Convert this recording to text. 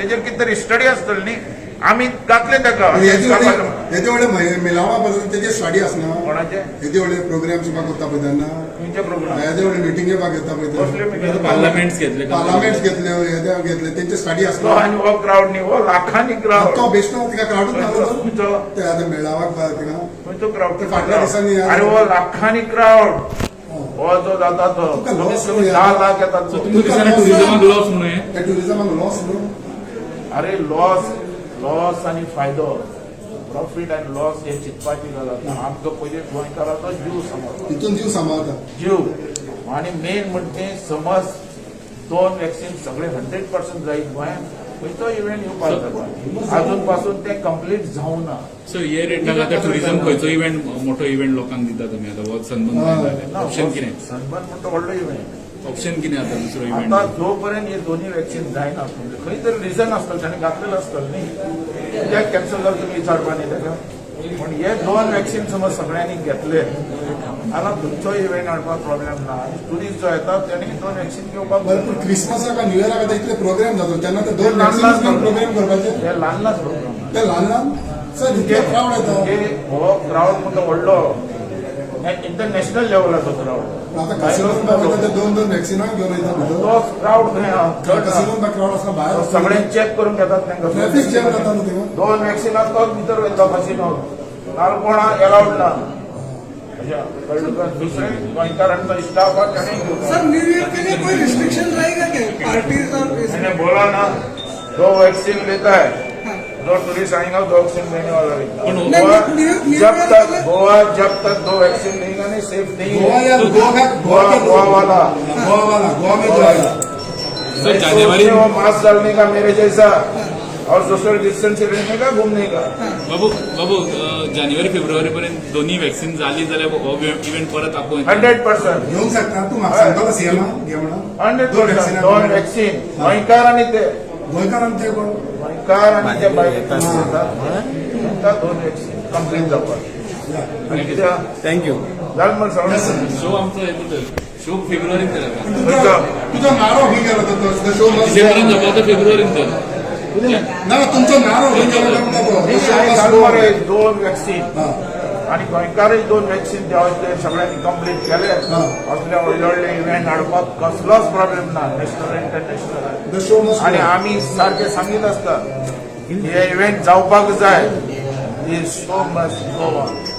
तेजेर कितें तरी स्टडी आसतली न्ही. आमी घातले ताका. येदे व्हडले मेळावा बद्दल तेजे स्टडी आसना? कोणाचे? येदे व्हडले प्रोग्राम सुद्दां करता पळय तेन्ना. खंयचे प्रोग्राम? येदे व्हडले मिटिंगे भाग घेता पळय. कसल्यो मिटिंगो? पार्लमेंट्स घेतले. पार्लमेंट्स घेतले, येदे घेतले, तेंचे स्टडी तो आसना? आनी हो क्रावड न्ही, हो लाखांनी क्रावड. तो बेश्टो तिका क्रावडूच ना तो. खंयचो? ते आतां मेळावाक थिंगा. खंयचो क्रावड? ते फाटल्या दिसांनी अरे, हो लाखांनी क्रावड हो जो जाता तो. तुका कमीत loss कमी न्हू. 10 लाख येतात. सो तुमकां दिसना टुरिझमाक लॉस म्हणून हें? त्या टुरिझमाक लॉस न्हू? अरे, लॉस लॉस आनी फायदो, प्रॉफिट आनी लॉस हे चिंतपाची गजाल ना. आमकां पयलीं गोंयकाराचो जीव सांबाळपाक. तितून जीव सांबाळता. जीव. आणि मेन म्हणजे समज दोन वॅक्सिन सगळे 100% जायत गोंयांत, खंयचो इव्हेंट येवपाक जाता. अजून पासून ते कंप्लीट जावना. सो हे रेटाक आतां टुरिझम खंयचो इव्हेंट, मोठो इव्हेंट लोकांक दिता तुमी आतां? हो सनबर्न, ऑप्शन कितें? सनबर्न म्हणटा व्हडलो इव्हेंट. ऑप्शन कितें आतां दुसरो इव्हेंट? आता जोपर्यंत हे दोन्ही वॅक्सिन जायना, म्हणजे खंय तरी रिझन आसतलें, ताणें घातलेलें आसतलें न्ही. कित्याक कॅन्सल जालें तुमी विचारपा न्ही ताका. पूण हे दोन वॅक्सिन समज सगळ्यांनी घेतले जाल्यार खंयचो इव्हेंट हाडपाक प्रॉब्लेम ना आनी ट्युरिस्ट जो येता तेणी दोन वॅक्सिन घेवपाक. बरें, पूण क्रिसमसाक आनी न्यू इयराक आतां इतले प्रोग्राम जाता तेन्ना ते दोन ल्हान वॅक्सिन ल्हान. प्रोग्राम करपाचे. हे ल्हान ल्हान प्रोग्राम. ते ल्हान ल्हान सर, इतले क्रावड येता. म्हणजे हो क्रावड म्हणटा व्हडलो, इंटरनॅशनल लेवलाचो क्रावड. आतां कसिनोन वयता ते दोन दोन वॅक्सिनां घेवन वयता भितर. तो क्रावड खंय आहा? चड ना. कसिनोन क्रावड आसता भायर. सगळे चॅक करून घेतात तांकां. ट्रॅफिक जॅम जाता न्हू थिंगा. दोन वॅक्सिन तोच भितर वयता कसिनो, नाल्यार कोण एलावड ना. अशें कळ्ळें तुका? दुसरें गोंयकारांचो स्टाफ आहा, तेणें घेवपाक. सर, न्यू ईयर के लिए कोई रिस्ट्रिक्शन रहेगा क्या, पार्टीज और इस- मैंने बोला ना, दो वैक्सीन लेता है जो टूरिस्ट आएगा, दो वैक्सीन लेने वाला रहेगा. पण नहीं, गोवा न्यू जब ईयर तक के लिए- गोवा जब तक दो वैक्सीन लेगा नहीं, सेफ नहीं गोवा है. या गोवा का गोवा गोवा के गोवा वाला. गोवा वाला, गोवा में जो आएगा. सर, जानेवारी तो वो मास्क डालने का मेरे जैसा और सोशल डिस्टेंस से रहने का, घूमने का. बाबू बाबू, जानेवारी फेब्रुवारी पर्यंत दोन्ही वॅक्सिन जाली जाल्यार हो इव्हेंट परत आपोवं येता? 100%. घेवंक शकता तूं? म्हाका सांगतलो सीएमा घे म्हणून. हंड्रेड दोन पर्सेंट. वॅक्सिनां. दोन वॅक्सिन गोंयकार आणि ते गोंयकार आमचे कोण? गोंयकार आणि ते भायर येतात तांकां दोन वॅक्सिन कंप्लीट जावपाक. आनी कित्याक? Thank you. जालें मरे सगळें. शो आमचो हे शो फेब्रुवारीन जाता. तुजो तुजो नारो खंय गेलो तो? शो डिसेंबरान जावपा, तो फेब्रुवारीन तर. ना, तुमचो नारो खंय गेलो काय म्हणटा तो? नाही, शो हांवें मस्ट घाल मरे दोन वॅक्सिन. हा. आणि गोंयकारय दोन वॅक्सिन ते सगळ्यांनी कंप्लीट केले, असले व्हडले व्हडले इव्हेंट हाडपाक कसलोच प्रॉब्लेम ना, national, international. The show must आणि आमी सारखे सांगीत आसता, हे इव्हेंट जावपाक जाय. Show must go on.